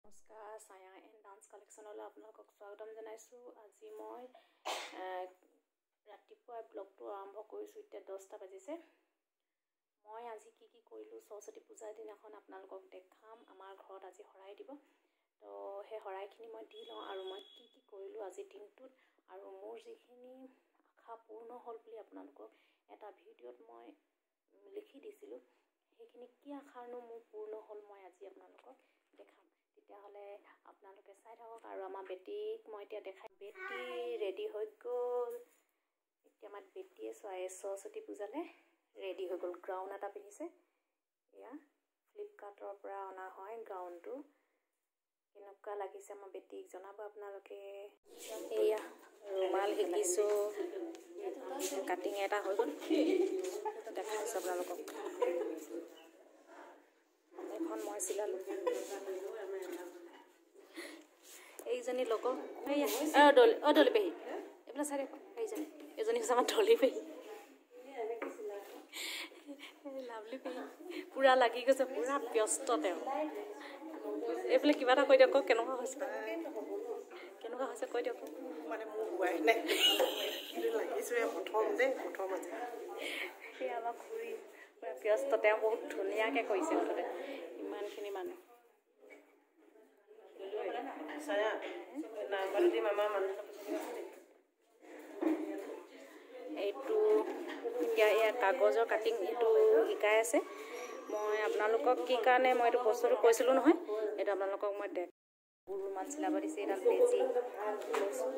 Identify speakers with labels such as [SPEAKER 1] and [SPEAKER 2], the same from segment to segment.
[SPEAKER 1] নমস্কাৰ, ছায়া and dance কালেকশ্যনলৈ আপোনালোকক স্বাগতম জনাইছোঁ। আজি মই ৰাতিপুৱা ব্লগটো আৰম্ভ কৰিছোঁ। এতিয়া 10টা বাজিছে। মই আজি কি কি কৰিলোঁ সৰস্বতী পূজাৰ দিনাখন আপোনালোকক দেখাম। আমাৰ ঘৰত আজি শৰাই দিব, তো সেই শৰাইখিনি মই দি লওঁ আৰু মই কি কি কৰিলোঁ আজিৰ দিনটোত আৰু মোৰ যিখিনি আশা পূৰ্ণ হ'ল বুলি আপোনালোকক এটা ভিডিঅ'ত মই লিখি দিছিলোঁ, সেইখিনি কি আশানো মোৰ পূৰ্ণ হ'ল মই আজি আপোনালোকক দেখাম। তেতিয়াহ'লে আপোনালোকে চাই থাকক। আৰু আমাৰ বেটীক মই এতিয়া দেখাই, বেটী ৰেডি হৈ গ'ল। এতিয়া আমাৰ বেটীয়ে সৰস্বতী পূজালৈ ৰেডি হৈ গ'ল। গ্ৰাউন এটা পিন্ধিছে, এয়া ফ্লিপকাৰ্টৰ পৰা অনা হয় গ্ৰাউনটো। কেনেকুৱা লাগিছে আমাৰ বেটীক জনাব আপোনালোকে। এয়া ৰুমাল শিকিছোঁ, কাটিং এটা হৈ গ'ল, দেখাইছোঁ আপোনালোকক। এখন মই চিলালোঁ। এইজনী লগৰ দলি, অ দলি পেহী, এইবিলাক চাই দেখোন। এইজনী, এজনী হৈছে আমাৰ দলি পেহী, লাভলি পেহী। পূৰা লাগি গৈছে, পূৰা ব্যস্ত তেওঁ। এইফালে কিবা এটা কৈ দিয়ক, কেনেকুৱা হৈছে, কেনেকুৱা হৈছে কৈ দিয়ক।
[SPEAKER 2] মানে মোৰ হোৱাই নাই, লাগিছোঁ প্ৰথম দেই, প্ৰথম আজি।
[SPEAKER 1] এই আমাৰ খুৰী পূৰা ব্যস্ত, তেওঁ বহুত ধুনীয়াকৈ কৰিছে। মুঠতে ইমানখিনি মানুহ। এইটো এতিয়া এয়া কাগজৰ কাটিং এইটো শিকাই আছে। মই আপোনালোকক কি কাৰণে মই এইটো বস্তুটো কৈছিলোঁ নহয়, এইটো আপোনালোকক মই দেখ ৰুমাল চিলাব দিছে। এডাল বেজি লৈছোঁ।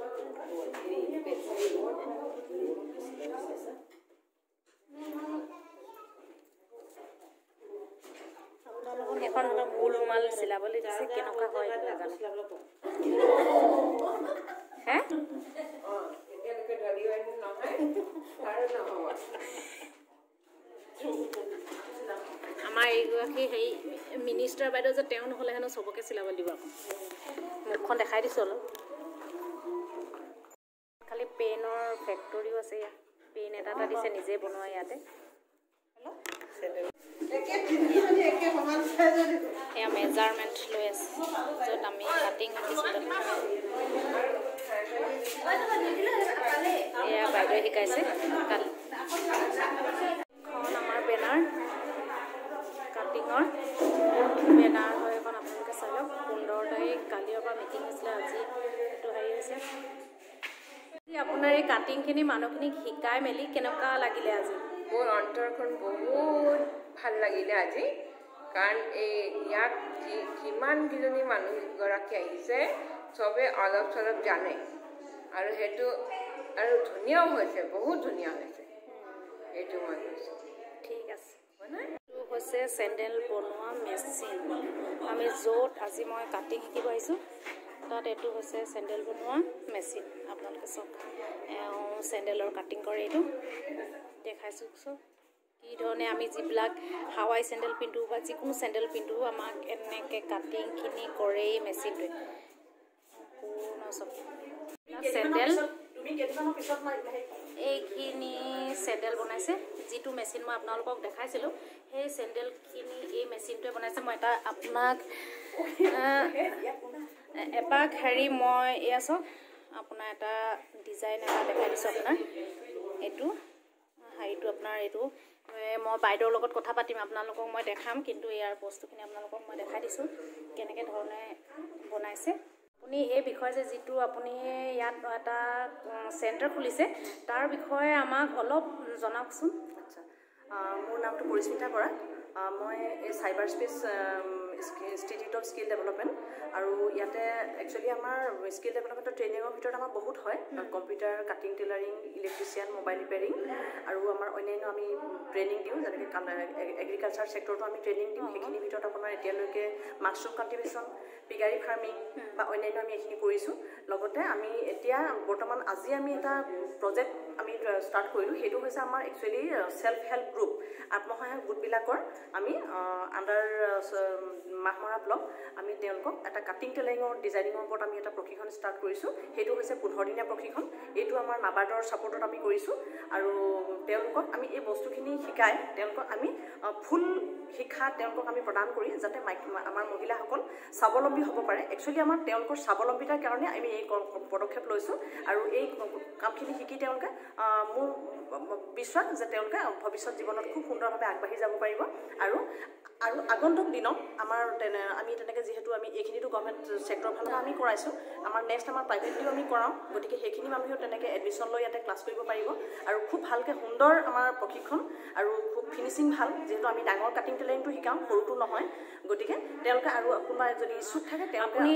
[SPEAKER 1] এখন গোল ৰুমাল চিলাবলৈ দিছে, কেনেকুৱা হয় এইটো নাজানো। হে, আমাৰ এইগৰাকী হেৰি মিনিষ্টাৰ বাইদেউ যে, তেওঁ নহ'লে হেনো চবকে চিলাবলৈ দিব। আকৌ মুখখন দেখাই দিছোঁ অলপ। খালি পেনৰ ফেক্টৰীও আছে ইয়াত। পেন এটা এটা দিছে নিজে বনোৱা ইয়াতে। এয়া মেজাৰমেণ্ট লৈ আছে, য'ত আমি কাটিং শিকিছোঁ। এয়া বাইদেৱে শিকাইছে। কালি এখন আমাৰ বেনাৰ, কাটিঙৰ বেনাৰ হয় এখন, আপোনালোকে চাই লওক। 15 তাৰিখ কালিৰ পৰা মিটিং হৈছিলে, আজি এইটো হেৰি হৈছে। আপোনাৰ এই কাটিংখিনি মানুহখিনিক শিকাই মেলি কেনেকুৱা লাগিলে আজি?
[SPEAKER 3] মোৰ অন্তৰখন বহুত ভাল লাগিলে আজি, কাৰণ এই ইয়াত যি যিমানকেইজনী মানুহগৰাকী আহিছে চবে অলপ চলপ জানে, আৰু সেইটো আৰু ধুনীয়াও হৈছে, বহুত ধুনীয়া হৈছে, এইটো মই কৈছোঁ।
[SPEAKER 1] ঠিক আছে। এইটো হৈছে চেণ্ডেল বনোৱা মেচিন। আমি য'ত আজি মই কাটিং শিকিব আহিছোঁ তাত এইটো হৈছে চেণ্ডেল বনোৱা মেচিন। আপোনালোকে চাওক, এওঁ চেণ্ডেলৰ কাটিং কৰে। এইটো দেখাইছোঁ চব কি ধৰণে আমি যিবিলাক হাৱাই চেণ্ডেল পিন্ধোঁ বা যিকোনো চেণ্ডেল পিন্ধোঁ, আমাক এনেকৈ কাটিংখিনি কৰে এই মেচিনটোৱে। সম্পূৰ্ণ চব চেণ্ডেল, এইখিনি চেণ্ডেল বনাইছে। যিটো মেচিন মই আপোনালোকক দেখাইছিলোঁ, সেই চেণ্ডেলখিনি এই মেচিনটোৱে বনাইছে। মই এটা আপোনাক এপাক হেৰি মই এয়া চাওক, আপোনাৰ এটা ডিজাইন এটা দেখাই দিছোঁ। আপোনাৰ এইটো শাৰীটো, আপোনাৰ এইটো মই বাইদেউৰ লগত কথা পাতিম, আপোনালোকক মই দেখাম। কিন্তু ইয়াৰ বস্তুখিনি আপোনালোকক মই দেখাই দিছোঁ কেনেকৈ ধৰণে বনাইছে। আপুনি এই বিষয়ে যে যিটো আপুনি ইয়াত এটা চেণ্টাৰ খুলিছে, তাৰ বিষয়ে আমাক অলপ জনাওকচোন।
[SPEAKER 2] আচ্ছা, মোৰ নামটো পৰিস্মিতা বৰা। মই এই cyber space institute of skill development, আৰু ইয়াতে একচুৱেলি আমাৰ স্কিল ডেভেলপমেণ্টৰ ট্ৰেইনিঙৰ ভিতৰত আমাৰ বহুত হয়, computer, cutting, tailoring, electrician, mobile repairing, আৰু আমাৰ অন্যান্য আমি ট্ৰেইনিং দিওঁ, যেনেকৈ এগ্ৰিকালচাৰ ছেক্টৰটো আমি ট্ৰেইনিং দিওঁ। সেইখিনিৰ ভিতৰত আপোনাৰ এতিয়ালৈকে মাছৰুম কাল্টিভেশ্যন, পিগাৰী ফাৰ্মিং বা অন্যান্য আমি এইখিনি কৰিছোঁ। লগতে আমি এতিয়া বৰ্তমান আজি আমি এটা প্ৰজেক্ট আমি ষ্টাৰ্ট কৰিলোঁ। সেইটো হৈছে আমাৰ একচুৱেলি চেল্ফ হেল্প গ্ৰুপ, আত্মসহায়ক গোটবিলাকৰ আমি আণ্ডাৰ মাহমৰা ব্লক আমি তেওঁলোকক এটা কাটিং টেইলাৰিঙৰ ডিজাইনিঙৰ ওপৰত আমি এটা প্ৰশিক্ষণ ষ্টাৰ্ট কৰিছোঁ। সেইটো হৈছে 15 দিনীয়া প্ৰশিক্ষণ। এইটো আমাৰ নাবাৰ্ডৰ ছাপৰ্টত আমি কৰিছোঁ, আৰু তেওঁলোকক আমি এই বস্তুখিনি শিকাই তেওঁলোকক আমি ফুল শিক্ষা তেওঁলোকক আমি প্ৰদান কৰি যাতে আমাৰ মহিলাসকল স্বাৱলম্বী স্বাৱলম্বী হ'ব পাৰে। একচুৱেলি আমাৰ তেওঁলোকৰ স্বাৱলম্বিতাৰ কাৰণে আমি এই পদক্ষেপ লৈছোঁ আৰু এই কামখিনি শিকি তেওঁলোকে মোৰ বিশ্বাস যে তেওঁলোকে ভৱিষ্যত জীৱনত খুব সুন্দৰভাৱে আগবাঢ়ি যাব পাৰিব। আৰু আৰু আগন্তুক দিনত আমাৰ আমি তেনেকৈ যিহেতু আমি এইখিনিতো গভৰ্ণমেণ্ট ছেক্টৰৰ ফালৰ পৰা আমি কৰাইছোঁ, আমাৰ নেক্সট আমাৰ প্ৰাইভেটলিও আমি কৰাওঁ, গতিকে সেইখিনি মানুহেও তেনেকৈ এডমিশ্যন লৈ ইয়াতে ক্লাছ কৰিব পাৰিব। আৰু খুব ভালকৈ সুন্দৰ আমাৰ প্ৰশিক্ষণ আৰু খুব ফিনিচিং ভাল, যিহেতু আমি ডাঙৰ কাটিং টেইলাৰিংটো শিকাওঁ, সৰুটো নহয়। গতিকে তেওঁলোকে আৰু কোনোবা যদি ইচ্ছুক থাকে তেওঁলোকে
[SPEAKER 1] আপুনি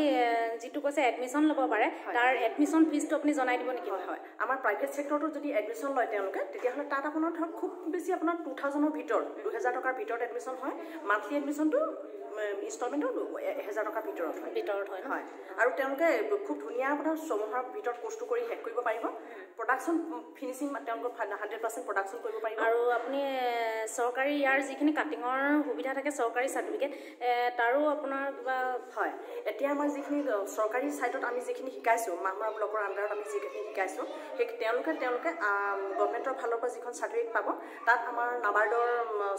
[SPEAKER 1] যিটো কৈছে এডমিশ্যন ল'ব পাৰে, তাৰ এডমিশ্যন ফিজটো আপুনি জনাই দিব নেকি?
[SPEAKER 2] হয় হয়, আমাৰ প্ৰাইভেট ছেক্টৰটোত যদি এডমিশ্যন লয় তেওঁলোকে, তেতিয়াহ'লে তাত আপোনাৰ ধৰক খুব বেছি আপোনাৰ 2000ৰ ভিতৰত, 2000 টকাৰ ভিতৰত এডমিশ্যন হয়। মান্থলি এডমিশ্যনটো ইনষ্টলমেণ্টটো 1000 টকাৰ ভিতৰত হয়। হয়, আৰু তেওঁলোকে খুব ধুনীয়া আপোনাৰ 6 মাহৰ ভিতৰত কোৰ্চটো কৰি শেষ কৰিব পাৰিব। প্ৰডাকশ্যন ফিনিচিং তেওঁলোকৰ 100% প্ৰডাকশ্যন কৰিব পাৰিব।
[SPEAKER 1] আৰু আপুনি চৰকাৰী ইয়াৰ যিখিনি কাটিঙৰ সুবিধা থাকে, চৰকাৰী চাৰ্টিফিকেট, তাৰো আপোনাৰ কিবা?
[SPEAKER 2] হয়, এতিয়া আমাৰ যিখিনি চৰকাৰী ছাইডত আমি যিখিনি শিকাইছোঁ, মাহমৰা ব্লকৰ আণ্ডাৰত আমি যিখিনি শিকাইছোঁ, সেই তেওঁলোকে গভমেণ্টৰ ফালৰ পৰা যিখন চাৰ্টিফিকেট পাব, তাত আমাৰ নাবাৰ্ডৰ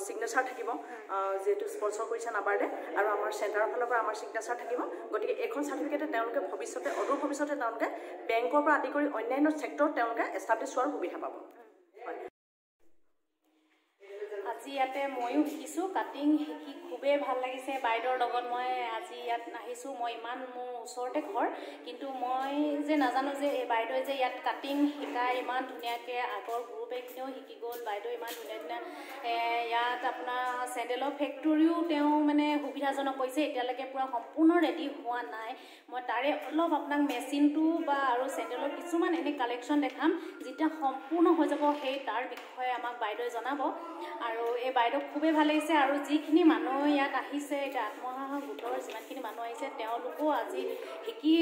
[SPEAKER 2] ছিগনেচাৰ থাকিব, যিহেতু স্পনচৰ কৰিছে নাবাৰ্ডে, আৰু আমাৰ চেণ্টাৰৰ ফালৰ পৰা আমাৰ ছিগনেচাৰ থাকিব। গতিকে এইখন চাৰ্টিফিকেটে তেওঁলোকে ভৱিষ্যতে, অদূৰ ভৱিষ্যতে তেওঁলোকে বেংকৰ পৰা আদি কৰি অন্যান্য ছেক্টৰত তেওঁলোকে এষ্টাব্লিছ হোৱাৰ সুবিধা পাব। হয়,
[SPEAKER 1] আজি ইয়াতে ময়ো শিকিছোঁ কাটিং, শিকি খুবেই ভাল লাগিছে। বাইদেউৰ লগত মই আজি ইয়াত আহিছোঁ। মই ইমান মোৰ ওচৰতে ঘৰ, কিন্তু মই যে নাজানো যে এই বাইদেৱে যে ইয়াত কাটিং শিকায় ইমান ধুনীয়াকৈ। আগৰ গ্ৰুপ এইখিনিও শিকি গ'ল। বাইদেউ ইমান ধুনীয়া ধুনীয়া ইয়াত আপোনাৰ চেণ্ডেলৰ ফেক্টৰীও তেওঁ মানে সুবিধাজনক কৰিছে। এতিয়ালৈকে পূৰা সম্পূৰ্ণ ৰেডি হোৱা নাই। মই তাৰে অলপ আপোনাক মেচিনটো বা আৰু চেণ্ডেলৰ কিছুমান এনেই কালেকশ্যন দেখাম। যেতিয়া সম্পূৰ্ণ হৈ যাব সেই তাৰ বিষয়ে আমাক বাইদেৱে জনাব। আৰু এই বাইদেউক খুবেই ভাল লাগিছে। আৰু যিখিনি মানুহ ইয়াত আহিছে, এতিয়া আত্মসহায়ক গোটৰ যিমানখিনি মানুহ আহিছে, তেওঁলোকো আজি শিকি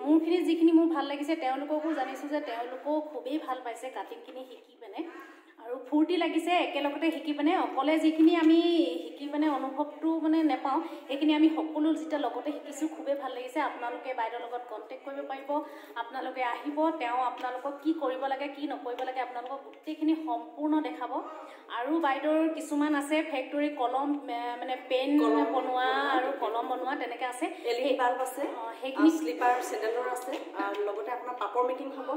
[SPEAKER 1] মোৰখিনি যিখিনি মোৰ ভাল লাগিছে, তেওঁলোককো জানিছোঁ যে তেওঁলোকেও খুবেই ভাল পাইছে কাটিংখিনি শিকি পিনে, আৰু ফূৰ্তি লাগিছে একেলগতে শিকি পিনে। অকলে যিখিনি আমি শিকি পিনে অনুভৱটো মানে নেপাওঁ, সেইখিনি আমি সকলো যেতিয়া লগতে শিকিছোঁ খুবেই ভাল লাগিছে। আপোনালোকে বাইদেউৰ লগত কণ্টেক্ট কৰিব পাৰিব, আপোনালোকে আহিব, তেওঁ আপোনালোকক কি কৰিব লাগে কি নকৰিব লাগে আপোনালোকক গোটেইখিনি সম্পূৰ্ণ দেখাব। আৰু বাইদেউৰ কিছুমান আছে ফেক্টৰী, কলম মানে পেন বনোৱা আৰু কলম বনোৱা তেনেকৈ আছে,
[SPEAKER 2] এল ই ডি বাল্ব আছে,
[SPEAKER 1] সেইখিনি
[SPEAKER 2] শ্লিপাৰ চেণ্ডেলৰ আছে, লগতে আপোনাৰ পাপৰ মেকিং হ'ব,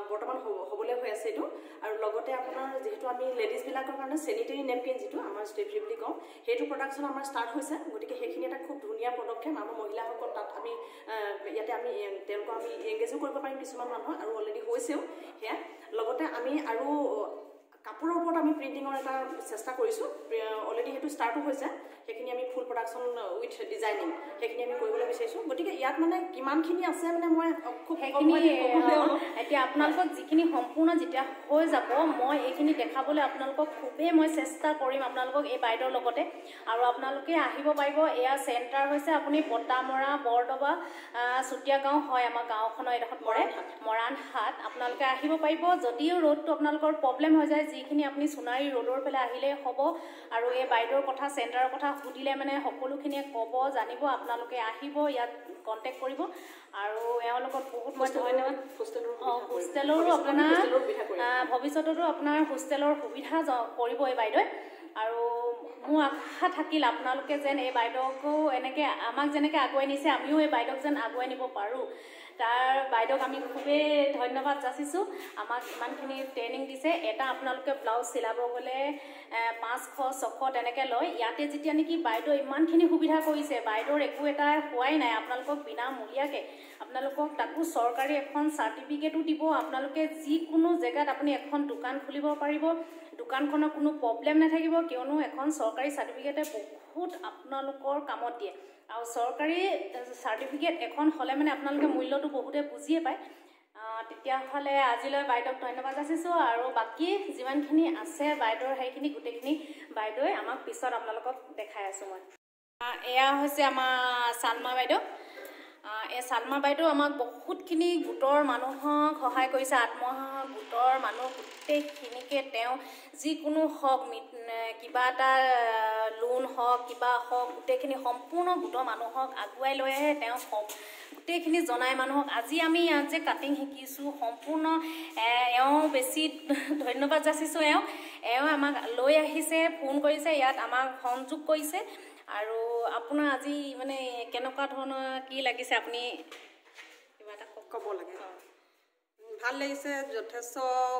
[SPEAKER 2] বৰ্তমান হ'বলৈ হৈ আছে এইটো। আৰু লগতে আপোনাৰ যিহেতু আমি লেডিজবিলাকৰ কাৰণে চেনিটেৰী নেপকিন, যিটো আমাৰ ষ্টেফ্ৰি বুলি কওঁ, সেইটো প্ৰডাকশ্যন আমাৰ ষ্টাৰ্ট হৈছে। গতিকে সেইখিনি এটা খুব ধুনীয়া পদক্ষেপ। আমাৰ মহিলাসকল তাত আমি ইয়াতে আমি তেওঁলোকক আমি এংগেজো কৰিব পাৰিম কিছুমান মানুহ, আৰু অলৰেডি হৈছেও সেয়া। লগতে আমি আৰু কাপোৰৰ ওপৰত আমি প্ৰিণ্টিঙৰ এটা চেষ্টা কৰিছোঁ, অলৰেডি সেইটো ষ্টাৰ্টো হৈছে। সেইখিনি আমি ফুল প্ৰডাকশ্যন উইথ ডিজাইনিং সেইখিনি আমি কৰিবলৈ বিচাৰিছোঁ। গতিকে ইয়াত মানে কিমানখিনি আছে মানে মই খুব
[SPEAKER 1] সেইখিনি এতিয়া আপোনালোকক যিখিনি সম্পূৰ্ণ যেতিয়া হৈ যাব, মই এইখিনি দেখাবলৈ আপোনালোকক খুবেই মই চেষ্টা কৰিম আপোনালোকক এই বাইদেউৰ লগতে। আৰু আপোনালোকে আহিব পাৰিব। এয়া চেণ্টাৰ হৈছে আপুনি বতামৰা বৰদবা চুতীয়া গাঁও হয়, আমাৰ গাঁওখনৰ এইডোখৰত পৰে মৰাণহাট। আপোনালোকে আহিব পাৰিব। যদিও ৰ'দটো আপোনালোকৰ প্ৰব্লেম হৈ যায়, যিখিনি আপুনি সোণাৰী ৰোডৰ ফালে আহিলেই হ'ব। আৰু এই বাইদেউৰ কথা, চেণ্টাৰৰ কথা সুধিলে মানে সকলোখিনিয়ে ক'ব জানিব। আপোনালোকে আহিব, ইয়াত কণ্টেক্ট কৰিব। আৰু এওঁৰ লগত বহুত মই ধন্যবাদ। হোষ্টেলৰো আপোনাৰ ভৱিষ্যততো আপোনাৰ হোষ্টেলৰ সুবিধা কৰিব এই বাইদেৱে। আৰু মোৰ আশা থাকিল আপোনালোকে যেন এই বাইদেউকো এনেকৈ আমাক যেনেকৈ আগুৱাই নিছে, আমিও এই বাইদেউক যেন আগুৱাই নিব পাৰোঁ। তাৰ বাইদেউক আমি খুবেই ধন্যবাদ যাচিছোঁ, আমাক ইমানখিনি ট্ৰেইনিং দিছে। এটা আপোনালোকে ব্লাউজ চিলাব গ'লে 500 600 তেনেকৈ লয়। ইয়াতে যেতিয়া নেকি বাইদেউ ইমানখিনি সুবিধা কৰিছে, বাইদেউৰ একো এটা হোৱাই নাই, আপোনালোকক বিনামূলীয়াকৈ আপোনালোকক তাকো চৰকাৰী এখন চাৰ্টিফিকেটো দিব। আপোনালোকে যিকোনো জেগাত আপুনি এখন দোকান খুলিব পাৰিব, দোকানখনৰ কোনো প্ৰব্লেম নাথাকিব, কিয়নো এখন চৰকাৰী চাৰ্টিফিকেটে বহুত আপোনালোকৰ কামত দিয়ে। আৰু চৰকাৰী চাৰ্টিফিকেট এখন হ'লে মানে আপোনালোকে মূল্যটো বহুতে বুজিয়ে পায়। তেতিয়াহ'লে আজিলৈ বাইদেউক ধন্যবাদ যাচিছোঁ। আৰু বাকী যিমানখিনি আছে বাইদেউৰ সেইখিনি গোটেইখিনি বাইদেৱে আমাক পিছত আপোনালোকক দেখাই আছোঁ মই। এয়া হৈছে আমাৰ চালমা বাইদেউ। এই চালমা বাইদেউ আমাক বহুতখিনি গোটৰ মানুহক সহায় কৰিছে। আত্মসহায়ক গোটৰ মানুহ গোটেইখিনিকে তেওঁ যিকোনো হওক, কিবা এটা লোন হওক, কিবা হওক, গোটেইখিনি সম্পূৰ্ণ গোটৰ মানুহক আগুৱাই লৈ আহে। তেওঁ গোটেইখিনি জনাই মানুহক। আজি আমি ইয়াত যে কাটিং শিকিছোঁ সম্পূৰ্ণ এওঁ বেছি ধন্যবাদ যাচিছোঁ এওঁ। এওঁ আমাক লৈ আহিছে, ফোন কৰিছে, ইয়াত আমাক সংযোগ কৰিছে। আৰু আপোনাৰ আজি মানে কেনেকুৱা ধৰণৰ কি লাগিছে, আপুনি কিবা এটা
[SPEAKER 4] ক'ব লাগে? ভাল লাগিছে, যথেষ্ট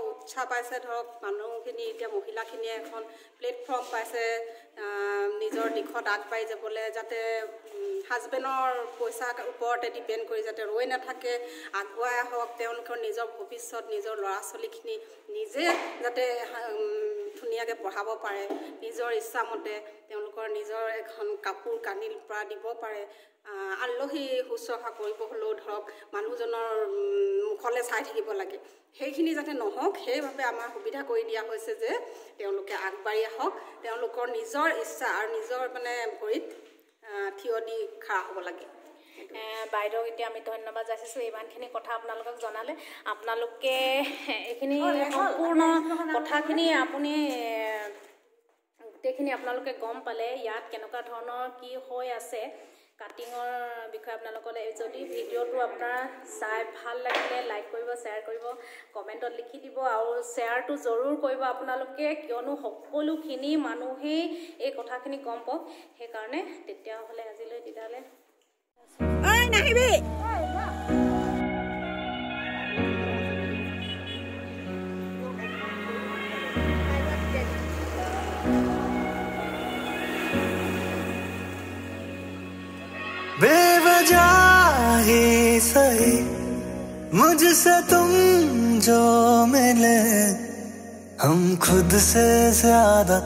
[SPEAKER 4] উৎসাহ পাইছে। ধৰক মানুহখিনি এতিয়া মহিলাখিনিয়ে এখন প্লেটফৰ্ম পাইছে নিজৰ দিশত আগবাঢ়ি যাবলৈ, যাতে হাজবেণ্ডৰ পইচাৰ ওপৰতে ডিপেণ্ড কৰি যাতে ৰৈ নাথাকে, আগুৱাই আহক। তেওঁলোকৰ নিজৰ ভৱিষ্যত, নিজৰ ল'ৰা ছোৱালীখিনি নিজে যাতে ধুনীয়াকৈ পঢ়াব পাৰে, নিজৰ ইচ্ছামতে তেওঁলোকৰ নিজৰ এখন কাপোৰ কানিৰ পৰা দিব পাৰে। আলহী শুশ্ৰূষা কৰিব হ'লেও ধৰক মানুহজনৰ মুখলৈ চাই থাকিব লাগে, সেইখিনি যাতে নহওক সেইবাবে আমাৰ সুবিধা কৰি দিয়া হৈছে যে তেওঁলোকে আগবাঢ়ি আহক, তেওঁলোকৰ নিজৰ ইচ্ছা আৰু নিজৰ মানে ভৰিত থিয় দি খাৰা হ'ব লাগে।
[SPEAKER 1] বাইদেউক এতিয়া আমি ধন্যবাদ যাচিছোঁ, ইমানখিনি কথা আপোনালোকক জনালে। আপোনালোকে এইখিনি সম্পূৰ্ণ কথাখিনি আপুনি গোটেইখিনি আপোনালোকে গম পালে ইয়াত কেনেকুৱা ধৰণৰ কি হৈ আছে কাটিঙৰ বিষয়ে। আপোনালোকলৈ যদি ভিডিঅ'টো আপোনাৰ চাই ভাল লাগিলে লাইক কৰিব, শ্বেয়াৰ কৰিব, কমেণ্টত লিখি দিব আৰু শ্বেয়াৰটো জৰুৰ কৰিব আপোনালোকে, কিয়নো সকলোখিনি মানুহেই এই কথাখিনি গম পাওক সেইকাৰণে। তেতিয়াহ'লে আজিলৈ তেতিয়াহ'লে
[SPEAKER 4] নাহিবি।
[SPEAKER 5] बेवजह ही सही मुझसे तुम जो मिले, हम खुद से ज्यादा